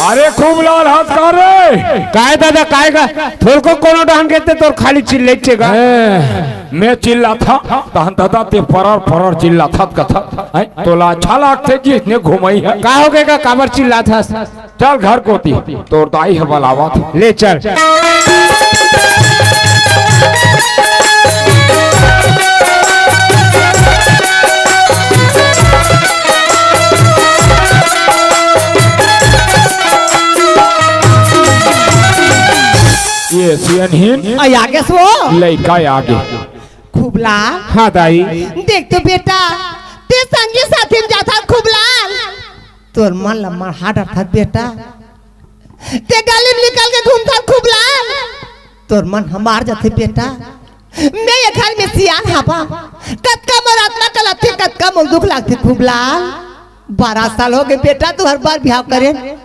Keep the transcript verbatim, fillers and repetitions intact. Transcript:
अरे खूब लाल हाथ का रे। काय दादा, काय का? थोरको कोनो डहन के ते तोर खाली चिल्लइचे गा। ए, मैं चिल्लाथंव, तहन दादा ते परर परर चिल्लाथस कथस। हैं? तोला अच्छा लागथे जिसने घुमई हे। का होगे गा, काबर चिल्लाथस? चल घर कोती, तोर दाई ह बलावत। ले चल। ये सियनहीन। आ, आगे सो। लइका आगे। खूबलाल। हाँ दाई। देख तो बेटा, ते संगी साथी में जाथस खूबलाल, तोर मन ला मढ़ा डरथस बेटा। ते गली में निकल के घूमथस खूबलाल, तोर मन ह मार जाथे बेटा। मैं ये घर में सियान हवंव, कतका मोर आत्मा कलपथे, कतका मोर दुख लागथे खूबलाल। बारह साल होगे बेटा, तुंहर बर बिहाव करे।